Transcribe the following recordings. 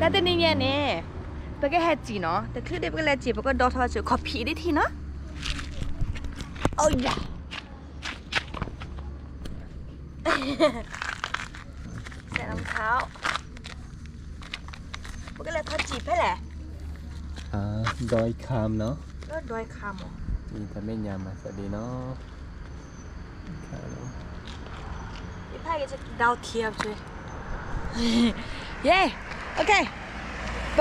တၢ်တနံၤညါန့ၣ် ပကဟဲစံၣ်နီၤ, တချုးဒံးပကလဲၤစံၣ် ပကဒိးထီၣ်ဆိ ခီၣ်ဖံးဒ်ထံနီၤ. အိယၤ ใส่รองเท้า ပကလဲၤထီၣ်စံၣ်ဖဲလဲၣ်. ดอยคำเนาะ လၢဒွဲခါမး นี่ถ้าไม่ยามมาสวัสดีเนาะ นี่ถ้าจะดาวเทียมช่วย เย้ โอเค ပ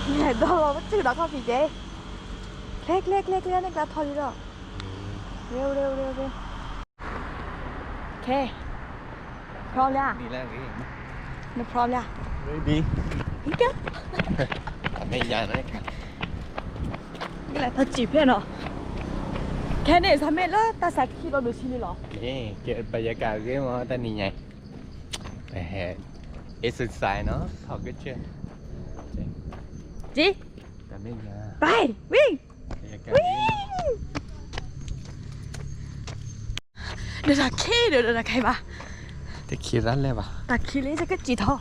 ဒီးလီၤ ပစုဒီးခီၣ်ဖံးက့ ကျဲ ကျဲ ကျဲ ကျဲ န့ၣ်ကျါထီၣ်လံဒီး เร็ว เร็ว เร็ว เร็ว โอเค พร้อมแล้ว นี่แล้ว นี่พร้อมแล้ว ready ไม่ยากเลย ကလဲၤထီၣ်စံၣ်ဖဲနီၤ, ခဲန့ၣ် စးမ့ၢ်လၢတၢ်စးခံဒီးဒိၣ်ဆံလံလီၤ. นี่ เก็บบรรยากาศ เรื่องว่า ตอนนี้ไง ไปแห่ exercise เนาะ ถอดก็เชื่อ จริง แต่ไม่ยาก ไป วิ่ง บรรยากาศ วิ่ง ဒီးတၢ်ခံဒီး ဒီးတၢ်ခံဘၣ်, တၢ်ခံရၣ်လဲၣ်ဘၣ်, တၢ်ခံလံ တကစံၣ်ထီၣ်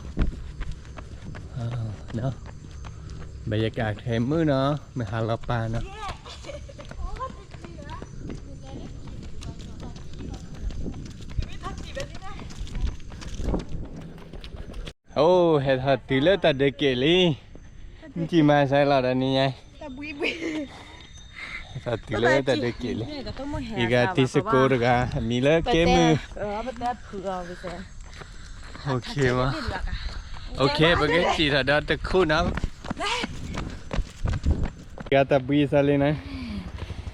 เนาะ บรรยากาศ ခဲမုၢ်เนาะ မုၢ်ဟါလီၤပၢ်เนาะ. အိၣ် ဟဲထီၣ်တုၤလၢတၢ်ဒၢးက့ၤလံ, မ့ၢ်ကံၢ်မၤစၢၤလီၤဒီးန့ၣ်ညါ, ဟဲထီၣ်တုၤလၢတၢ်ဒၢးက့ၤလံ, အံၤဂၤတံၤသကိးတဂၤ အမံၤလၢကဲမုၢ် OK မး, OK ပကစံၣ်ထီၣ်ဒီးတခူၣ်နီၤ, ကတၢ်ဘှံးစးလံန့ၣ်,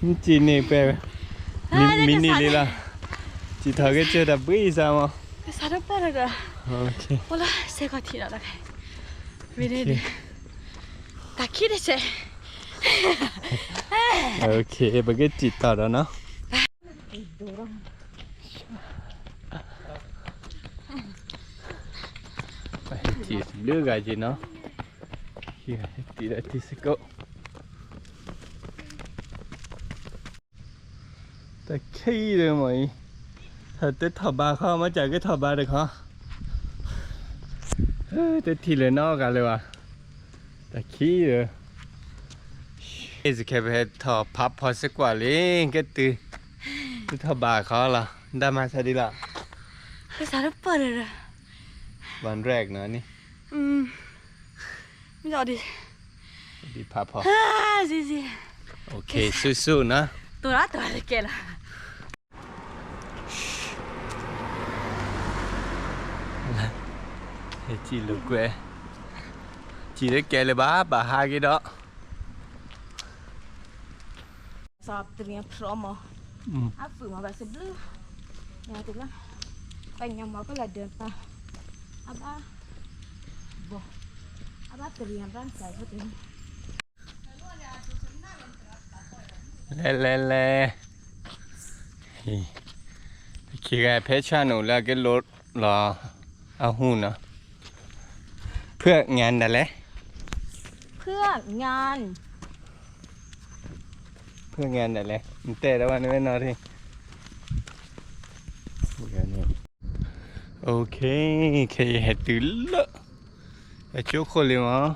မ့ၢ်စံၣ်န့ၣ်ပဲ, မံၤနံၤလံလီၤ, စံၣ်ထီၣ်ကစၢၢ်တၢ်ဘှံးစးမး, ကစးထီၣ်ပၢၢ်ဒီး, အိၣ်လၢစဲးကီၢ်ထံးဒီး, မ့ၢ်န့ၣ်, တၢ်ခံတစဲး, OK ပကစံၣ်ထီၣ်ဒီးနီၤ. ပဟဲစံၣ်ဘျုးဂၤက့ၤနီၤ, ဟဲစံၣ်ဒီးတံၤသကိး, တၢ်ခံဒီးမ့ၢ်အံၤ, တၢ်တထီၣ်ဘးခီမ့ၢ်ကကထီၣ်ဘးတခီ, တထံၣ်လၢၤနီတဂၤလၢၤဘၣ်, တၢ်ခံဒီး စခဲ ပဟဲထီၣ်ဖးဖီစ့ၢ်ကီးလံ ကတုၤ, တထီၣ်ဘးခီလီၤ, ဒၣ်မၤစၢၤဒ်လီၤ, ကစးထီၣ်ပၢၢ်ဒီး, ဘၣ်ရဲၣ်နီၤန့ၣ်, မ့ၢ်ဒ်, ဒ်ဖးဖီ, OK ဆူၣ်ဆူၣ်နီၤ, တိၢ်ရၣ်တိၢ်ရၣ်တကဲလီၤ. ဟဲစံၣ်လိာ်ကွဲ, စံၣ်လၢကဲလၢၤဘၣ် ဘၣ်ဟးက့ၤဒီး, စီၤတရံးဖြီမး, အဖုၣ်မးဘၣ်စဘျုး, တလၢ, ပညါမးကလၢဒၢးပၢ်, အဘၣ်, ဘီ, အဘၣ်တရံးဘၣ်စၢ်ဖိတရံး လဲၤလဲၤလဲၤ, ခံဂၤဖဲဆၣ်နူာ်လၢအက့ၤလိာ် လီၤ, အဟူၣ်နီၤ, เพื่องาน ဒၣ်လဲၣ်, เพื่องาน, เพื่องาน ဒၣ်လဲၣ်, နတဲဒၣ်ဝဲန့ၣ်ဝဲနီၤထံ, OK ခဲအံၤဟဲတုၤလၢ အကၠိခိၣ်လံမး,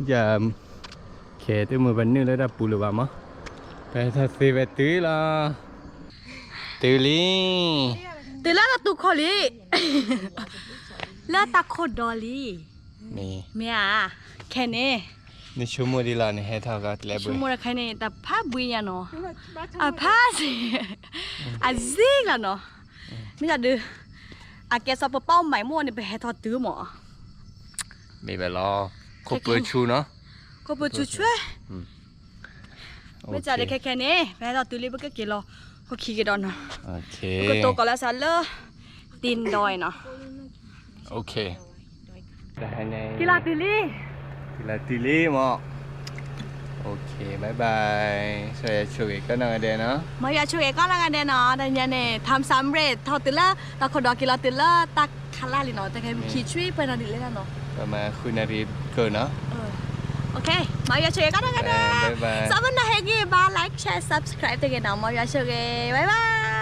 ယၤ, ခဲတမုာ်ဘၣ်နုာ်လၢတၢ်ပူၤလၢၤဘၣ်မး, ပဟဲထီၣ်သ့ဝဲတုၤလီၤ, တုၤလံ, တုၤလၢတၢ်တူၢ်ခိၣ်လံ, လၢတၢ်ခိၣ်ဒီးလံ, မ့ၢ်ဧါ, ခဲန့ၣ်, နဆိကမိၣ်ဒ်လီၤန့ၣ် ဟဲထီၣ်ကီးကျဲဘှံး, ဆိကမိၣ်တခါန့ၣ် တၢ်ဖးဘှံးညါနီၤ, အဖးစ့ၢ်, အစ့ၢ်လီၤနီၤ, မ့ၢ်ဒုး, အကဲစီၤပပီၣ်မၤမိၢ်န့ၣ် ပဟဲထီၣ်တုၤမး, မ့ၢ်ဘၣ်လီၤ, ခိၣ်ပၢဆူနီၤ, ခိၣ်ပၢဆူဆွဲ, မ့ၢ်ဒုးခဲခဲန့ၣ် ပဟဲထီၣ်တုၤလံ ပကက့ၤလီၤ, ခိၣ်ခံကဒီးနီၤ, ပကတိၤကီးလၢစးလၢ, တံၤဒီးနီၤ, က့ၤလီၤတုၤလံ, က့ၤလီၤတုၤလံမး, OK bye bye, ဆိၣ်ဂ့ၤဆိၣ်ဂ့ၤကိးနီၢ်ဂၤဒဲးနီၤ, မၤယွၤဆိၣ်ဂ့ၤကိးနီၢ်ဂၤဒဲးနီၤ, တနံၤညါန့ၣ် ทำสำเร็จ ထီၣ်တုၤလၢတၢ်ခိၣ်ဒီး က့ၤလီၤတုၤလၢတၢ်ခးလၢ်လံနီၤ, တခဲမုၢ်ခံဆွံပှဲၤနီၤဒ်လဲၣ်နီၤ, ပမၤဃုနၣ်ရံၣ်ခိၣ်နီၤ, OK မၤယွၤဆိၣ်ဂ့ၤကိးနီၢ်ဂၤဒဲး, စးမနီၤဟဲက့ၤဘၣ် like share subscribe တဂ့ၤနီၤ, မၤယွၤဆိၣ်ဂ့ၤ bye bye.